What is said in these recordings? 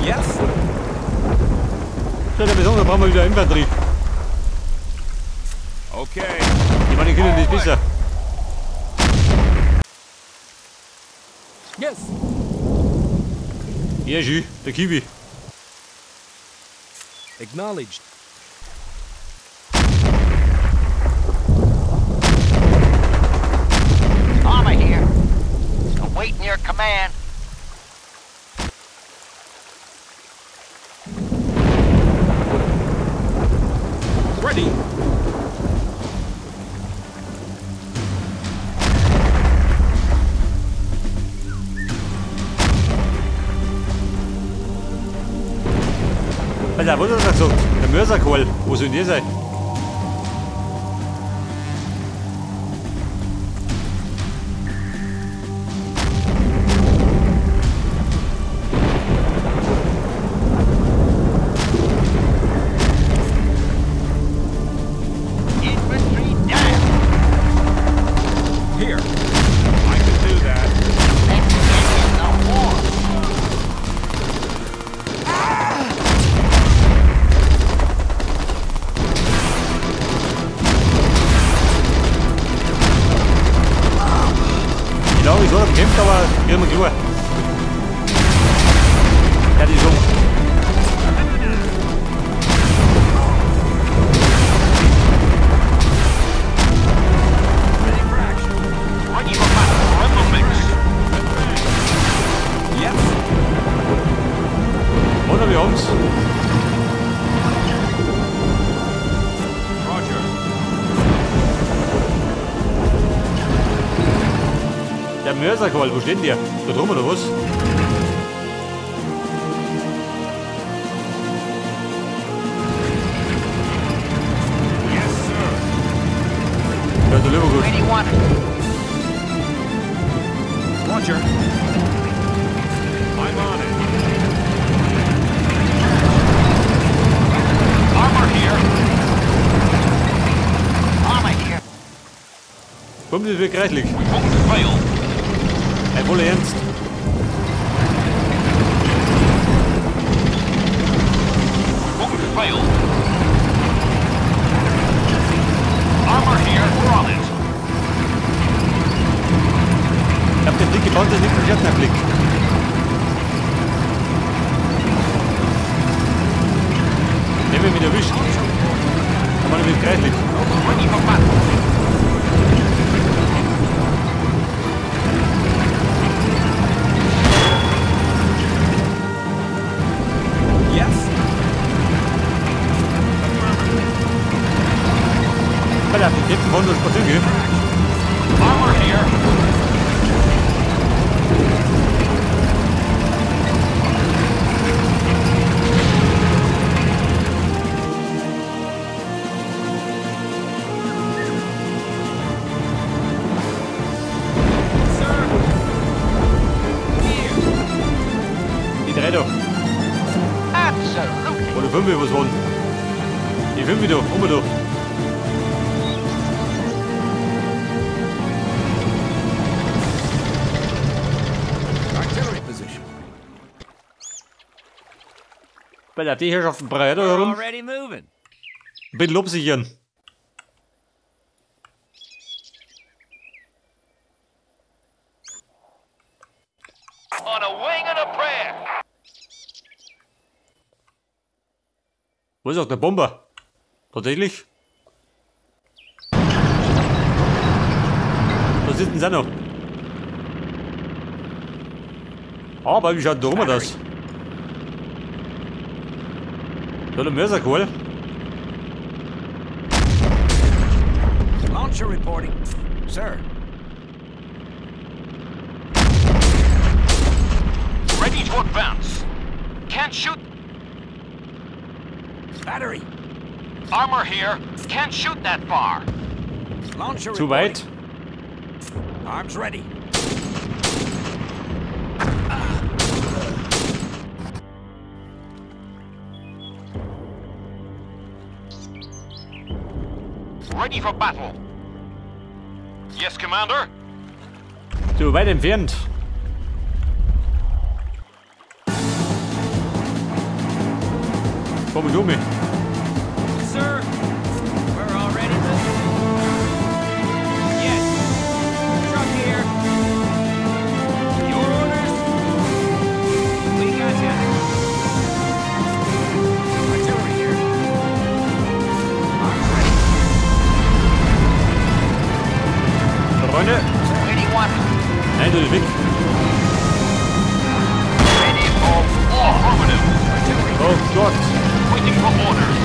Yes. So, der Besonnen, da brauchen wir wieder Infanterie. Okay. Ich meine, die können das besser. Yes. Ja, schön, der Kiwi. Acknowledged. Armor here. Awaiting your command. Ready. Alter, was hat er gesagt? Der Mörserkohl. Wo soll denn der sein? Infantry down. Here. I can do that. Let's get in the war. Ich glaube, ich wurde bekämpft, aber kriegen wir klar. Ja, die ist um. Ready for action. Ready for battle. We're in the mix. Yes. Oder wir haben's. Roger. Der Mörserkohl, wo steht denn der? Da drüben oder was? Yes, sir. Ja, der Lebergut. Where do you want it? Roger. I'm on it. Armor here. Armor here. Komm, das wird kreislig. We won't fail. Ey, voll ernst. We won't fail. Armor here. We're on it. Ich hab den dicke Panzer nicht verkehrt nach Blick. Den wir wieder erwischt. Aber der wird kreislig. Ready for battle. Yes. Alter, die Deppen wollen nur spazieren gehen. Armor here. Sir. Here. Die drei da. Absolutely. Oder fünf, was waren. Die fünf da, um da. Artillery position. Bei der die Herrschaften breit da We're herum. already moving. Ein bisschen absichern. On a wing and a prayer. Wo ist auch der Bomber? Tatsächlich? Da sitzen sie auch noch. Aber wie schaut da oben das? Da der Mörserkohl. Launcher reporting. Sir. Ready to advance. Can't shoot. Battery. Armor here. Can't shoot that far. Launcher Zu reporting. weit. Arms ready. Ready for battle. Yes, Commander. Zu weit entfernt. Komm ich um mich. Sir, we're already moving. Yes. Truck here. Your orders? We gotcha. Artillery here. Arms ready. Freunde. Where do you want it? Nein, du bist weg. Ready for war. Affirmative. Artillery. Oh Gott. Waiting for orders.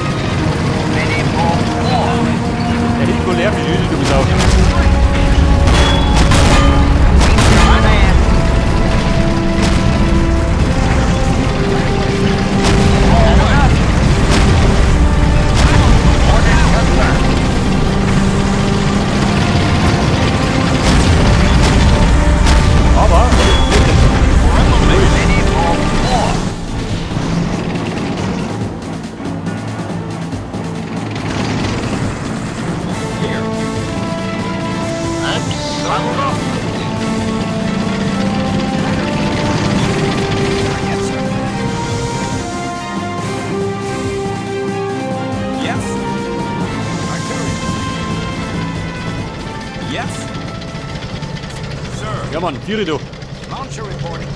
Ready for war. Der Hilko nervig, du bist auch. Command. Orders confirmed. Aber Ready for war. Here. Absolutely. Yes, sir. Yes. Artillery. Yes. Sir. Ja Mann, Tiere du. Launcher reporting.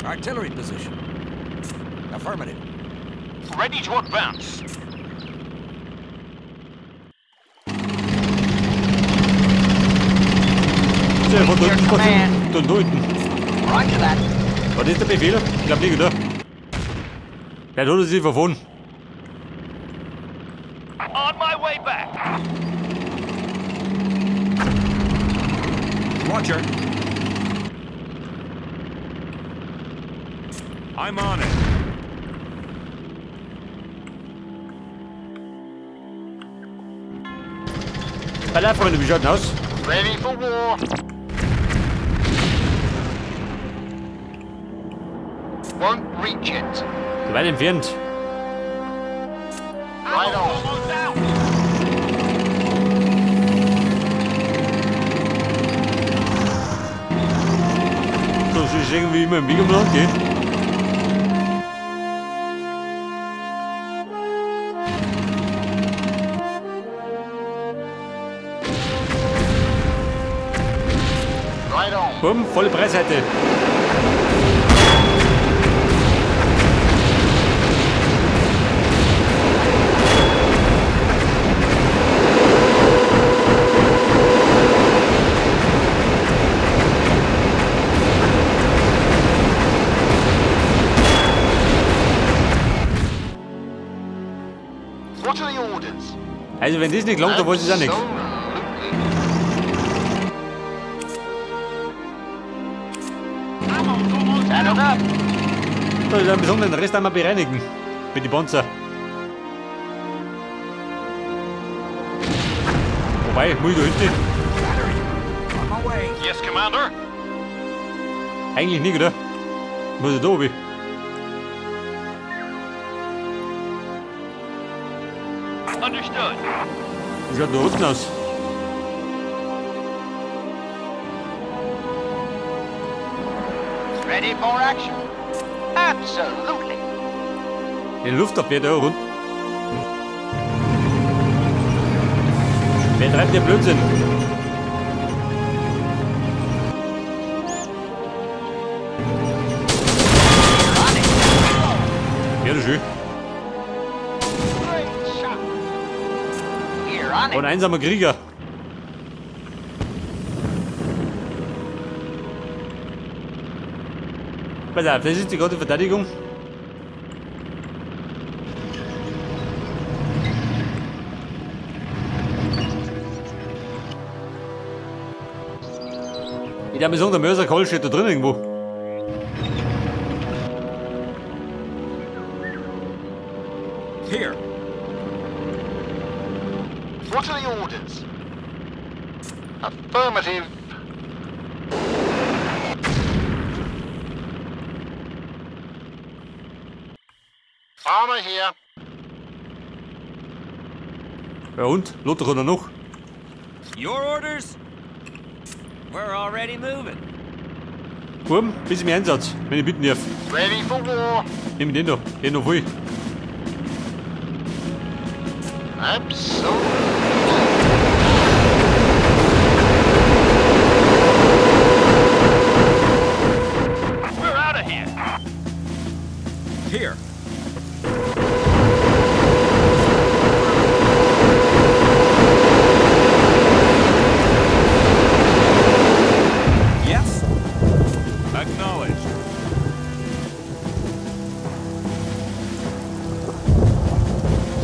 Artillery position. Affirmative. Ready to advance. So, von da unten, da unten. Roger that. War das der Befehl? Ich glaub nicht, oder? Der hat sich verfahren. On my way back. Roger. I'm on it. Bei Freunde, wie schaut denn aus? Ready for war. Won't reach it. Zu weit entfernt. Right on. Almost out. So, das ist irgendwie immer im Weg umeinander, gell? Right on. Bumm, volle Breitseite. What are the orders? Also wenn das nicht langt, dann weiß ich es auch nicht. Absolutely. Saddled up. Da ist ein besonderen Rest einmal bereinigen. Mit den Panzer. Wobei, muss ich da hinten? Battery. On my way. Yes, Commander. Eigentlich nicht, oder? Muss ich da oben? Understood. Wie schaut da unten aus? Ready for action. Absolutely. Die Luftabwehr da unten. Wer treibt den Blödsinn? Ja, das ist schön. Great shot. We're on Und it. einsamer Krieger. Pass auf, das ist die gute Verteidigung. Ich darf mir sagen, der Mörser steht da drin irgendwo. Here. What are the orders? Affirmative. Armor here. Ja und? Lothar oder noch? Your orders? We're already moving. Buben, bis im Einsatz, wenn ich bitten darf. Ready for war. Nimm den da, den noch voll. Absolutely. We're out of here. Here. Yes? Acknowledged.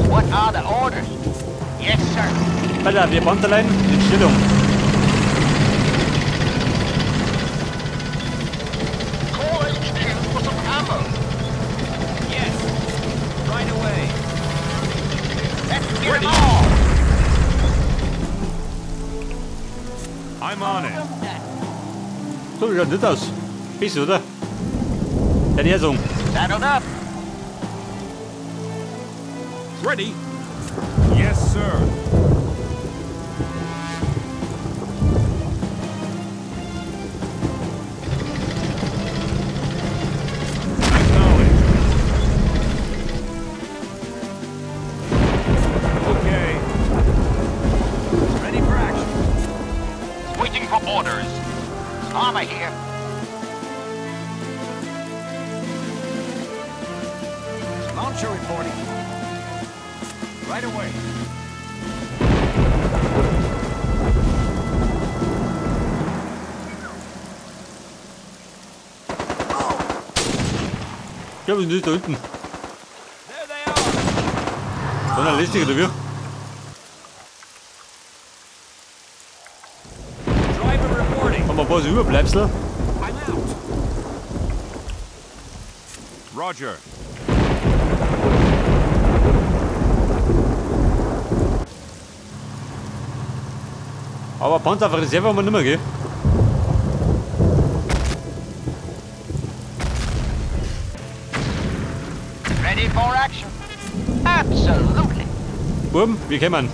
What are the orders? Yes, sir. Alter, wir Panzerlein in Stellung. Call HQ for some ammo. Yes. Right away. Let's get 'em all. I'm on it. So, wie schaut das aus? Besser, oder? Der Lersung. Saddled up. Ready. Yes, sir. Acknowledged. Okay. Ready for action. Waiting for orders. Armor here. Launcher reporting. Right away. Ja, wir sind da hinten. There they are. So eine lästige oder wie? Driver reporting. Haben wir ein paar so Überbleibsel? I'm out. Roger. Aber Panzer auf Reserve haben wir nicht mehr, gell? Ready for action. Absolutely. Buben, wir kommen.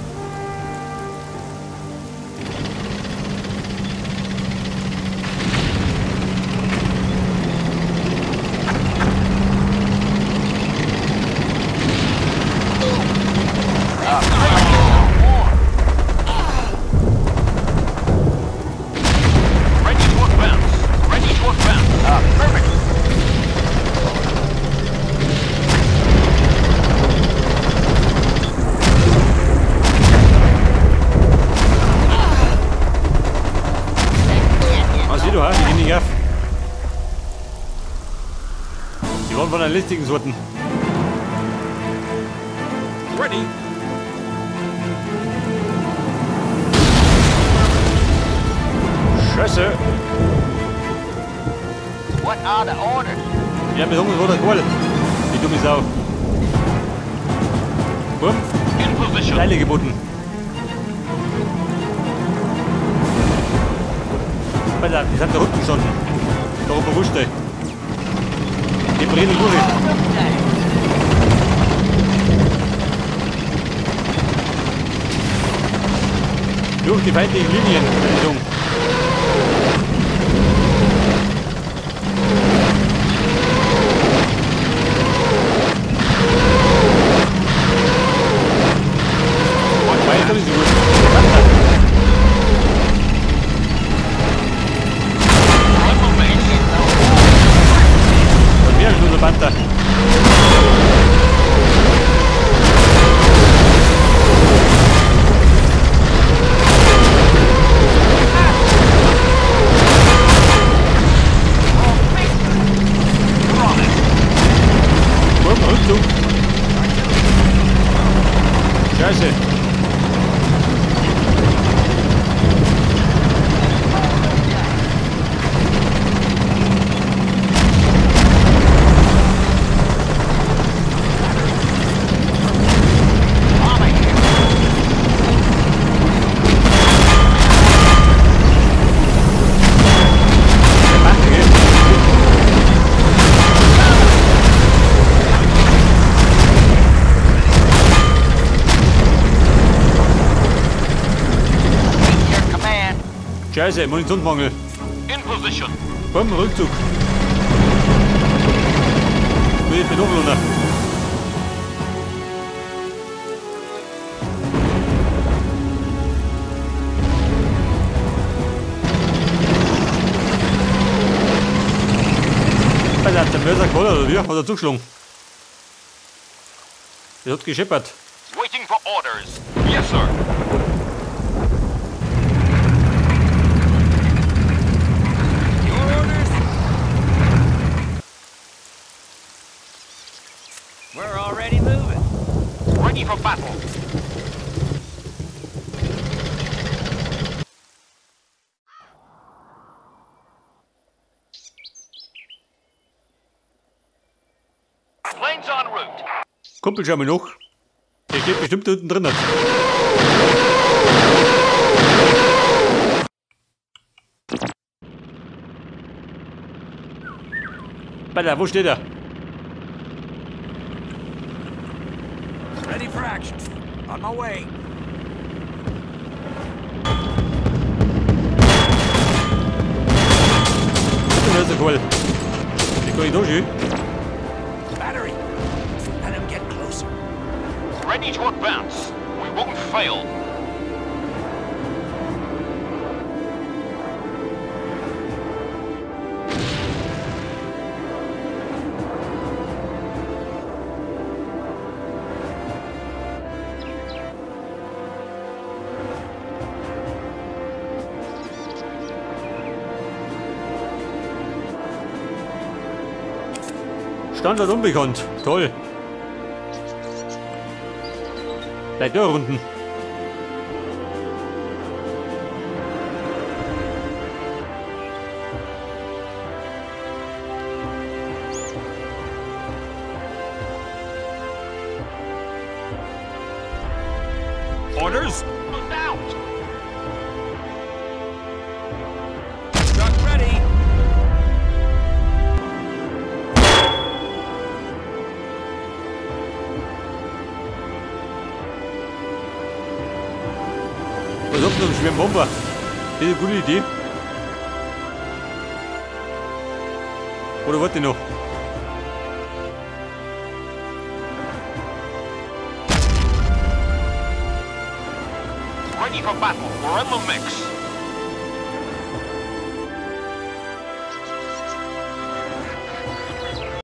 Ready to advance. Ready to advance. Affirmative. Was siehst du, ha? Die gehen nicht auf. Die waren von den listigen Sorten. Ready. Scheiße. What are the orders? Ja, besonders roter Kohl. Die dumme Sau. Bumm, In position. Teile geboten. Alter, die sind da unten gestanden. Da oben wurscht, ey. Die brennen durch. Durch die feindlichen Linien, würde ich sagen. Weiter ist gut. Und wir haben unser Panther. Scheiße, Munitionsmangel. In position. Komm, Rückzug. Ich bin noch runter. Alter, der Mörser Koller oder wie? Hat er zugeschlagen? Das hat gescheppert. Waiting for orders. Yes, sir. Your orders? We're already moving. Ready for battle. Planes en route. Kumpel, schau mal noch. Der steht bestimmt da unten drin. Alter, wo steht er? Ready for action. On my way. Das ist cool. Die kann ich da schön. Battery. Let him get closer. Ready to advance. We won't fail. Standort unbekannt. Toll. Bleib da unten. Orders? Out. Truck ready. Was auf einem schweren Bomber? Das ist eine gute Idee. Oder warte noch? Ready for battle. We're in the mix.